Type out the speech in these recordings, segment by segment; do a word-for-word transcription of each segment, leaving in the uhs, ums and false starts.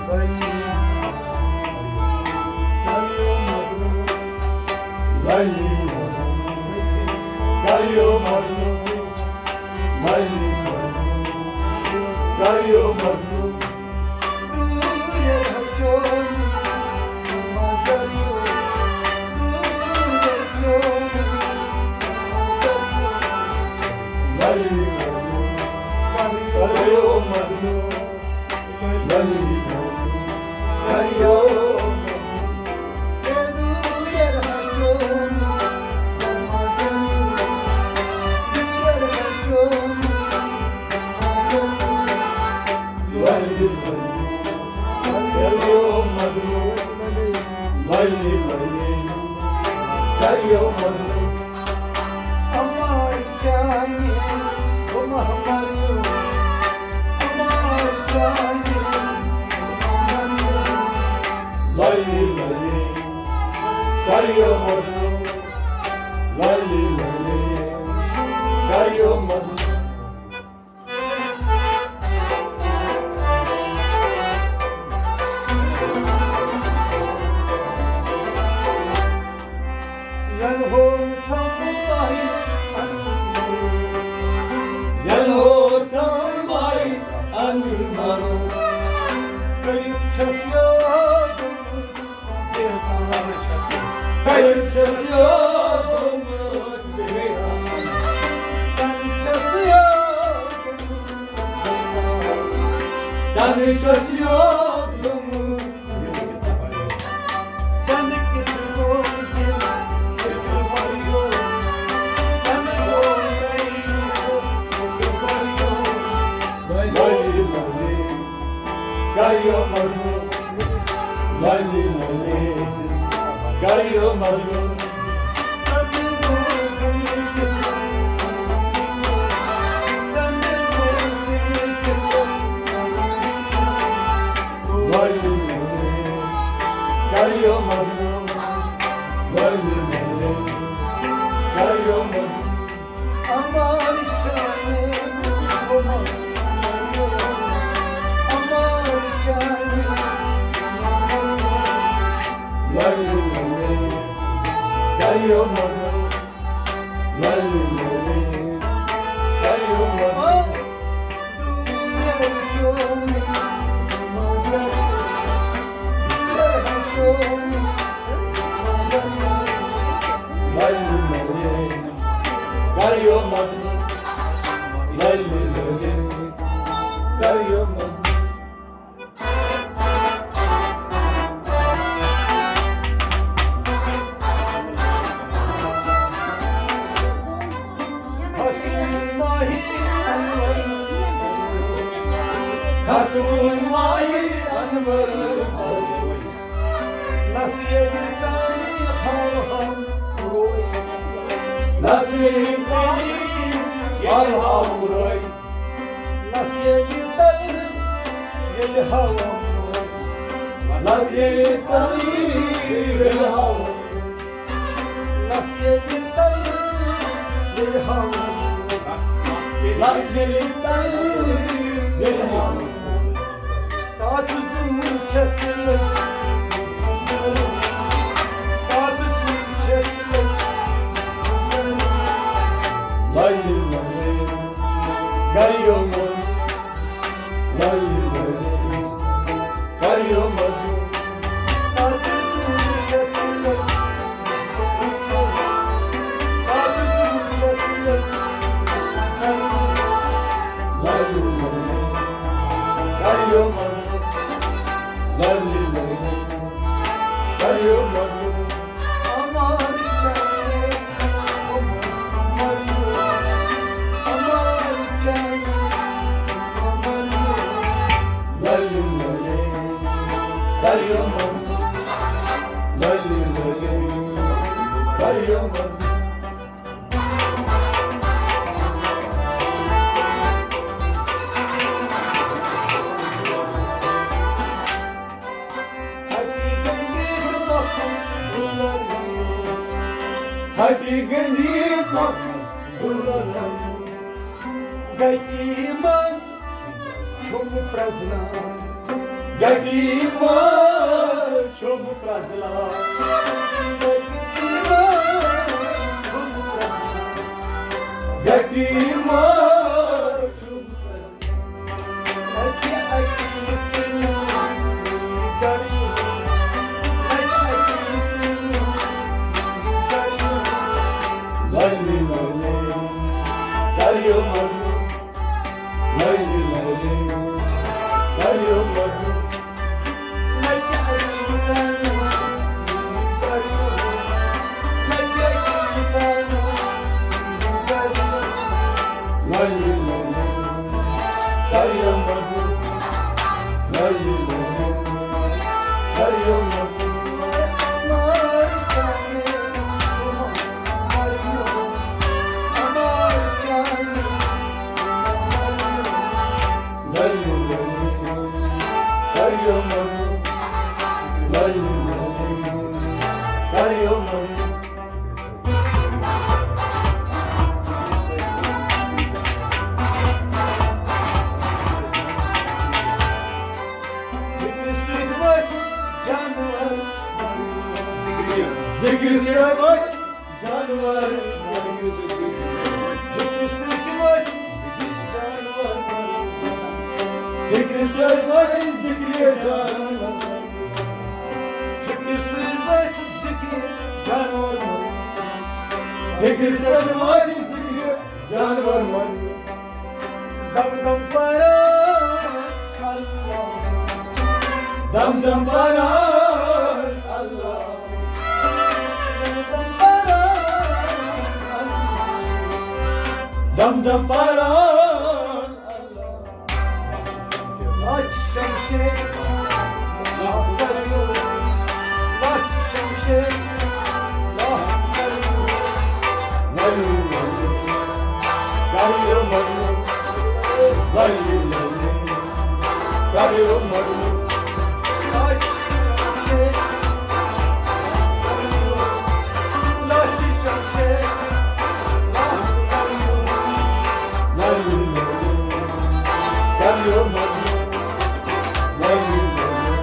لیلی مجنو، لیلی مجنو، کریو مجنو، لیلی مجنو، کریو مجنو۔ دوٗر ہٹیو مےٚ نظریو، دوٗر ہٹیو مےٚ نظریو۔ لیلی مجنو، کریو مجنو۔ امار جانی، او مہ مریو۔ امار جانی، او مہ مریو۔ لیلی، لیلی، کریو مجنو۔ لیلی، لیلی، کریو مجنو۔ ینہو تھم بائی انمرو۔ ینہو thumb by انمرو۔ کٔرِتھ چھَس یاد گٔمٕژ بے تاب۔ کٔرِتھ چھَس یاد گٔمٕژ بے تاب۔ تَنہٕ چھَس یاد گٔمٕژ بے تاب۔ تَنہٕ چھَس یاد گٔمٕژ۔ سَنہٕ کِتھ گوٚو دِل کِتھ مَریو۔ سَنہٕ گوٚو دِل کِتھ مَریو۔ لٲلی لٲلی کریو مجنو۔ لٲلی لٲلی کریو مجنو۔ لٲلی لٲلی کریو مجنو۔ لٲلی لٲلی کریو مجنو۔ امار جان، امار جان۔ لٲلی لٲلی کریو مجنو۔ لٲلی لٲلی کریو مجنو۔ لٲلی لٲلی کریو مجنو۔ لٲلی لٲلی کریو مجنو۔ حسن ماہی انور۔ حسن ماہی انور۔ نس ییٚلہِ تَلہِ ہاو ہاو روے۔ نس ییٚلہِ تَلہِ ہاو ہاو روے۔ لس ییٚلہِ تَلہِ ییٚلہِ ہاو۔ لس ییٚلہِ تَلہِ ییٚلہِ ہاو۔ لس ییٚلہِ تَلہِ ییٚلہِ ہاو۔ لس ییٚلہِ تَلہِ ییٚلہِ ہاو۔ تاج زوٗ چھَس لٔج۔ تاج زوٗ چھَس لٔج۔ لٲلی لٲلی کریو مجنو۔ لٲلی لٲلی کریو مجنو۔ لٲلی لٲلی کریو مجنو۔ لٲلی لٲلی کریو مجنو۔ امار جان، امار جان، امار جان۔ لٲلی لٲلی کریو مجنو۔ لٲلی لٲلی کریو مجنو۔ ہٹی گٔنڈِتھ مۄکھٕ دُلر۔ ہٹی گٔنڈِتھ مۄکھٕ دُلر۔ گٹی منٛز چھُم پرٛزناوان۔ گٹی ما چھُم پرٛزلان۔ گٹی ما چھُم پرٛزلان۔ لَلہِ لَلہِ، کَریو مَدُر۔ لَلہِ لَلہِ، کَریو مَدُر۔ لَلہِ لَلہِ، کَریو مَدُر۔ لَلہِ لَلہِ، کَریو مَدُر۔ لَلہِ لَلہِ، کَریو مَدُر۔ لَلہِ لَلہِ، کَریو مَدُر۔ فِکرِ سۭتۍ وٲتۍ جانور۔ ذِکرِ سۭتۍ وٲتۍ جانور۔ فِکرِ سۭتۍ وٲتۍ جانور۔ فِکرِ سۭتۍ وٲتۍ ذِکرِ جانور۔ فِکرِ سۭتۍ وٲتۍ ذِکرِ جانور۔ فِکرِ سۭتۍ وٲتۍ ذِکرِ جانور۔ دم دم پران اللہ۔ دم دم پران اللہ۔ دم دم پران اللہ۔ دم دم پران اللہ۔ لچھ شمشیر، لچھ شمشیر، لچھ شمشیر۔ کَریو مَدُر، لَلہِ لَلہِ، کَریو مَدُر۔ لَلہِ لَلہِ، کَریو مَدُر۔ لَلہِ لَلہِ،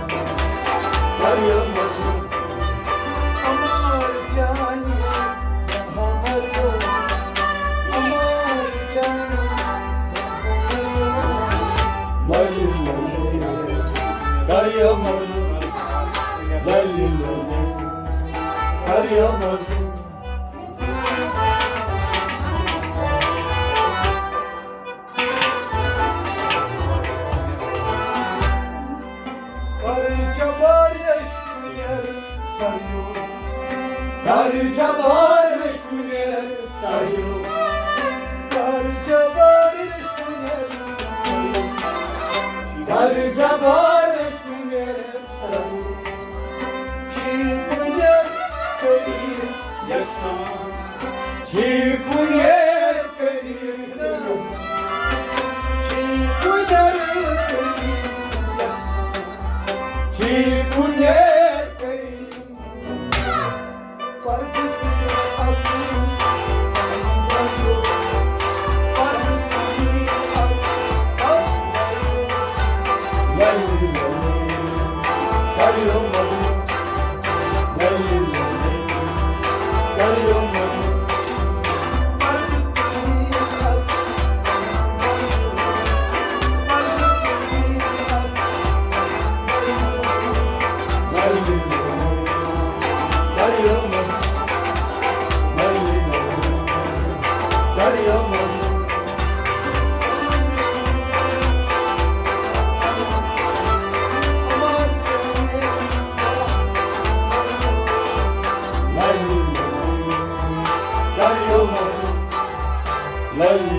کَریو مَدُر۔ لَلہِ لَلہِ، کَریو مَدُر۔ لَلہِ لَلہِ، کَریو مَدُر۔ کر جبار عشق نیر سریو۔ کر جبار عشق نیر سریو۔ کر جبار عشق نیر سریو۔ کر جبار عشق نیر سریو۔ چھی کُنیر قریب یکسان۔ چھی کُنیر قریب یکسان۔ چھی کُنیر قریب یکسان۔ چھی کُنیر قریب۔ پردٕ تُلِو اَژُن۔ پردٕ تُلِو اَژُن۔ لَلہِ لَلہِ، کَریو مَدُر۔ لَلہِ لَلہِ، کَریو مَدُر۔ لَلہِ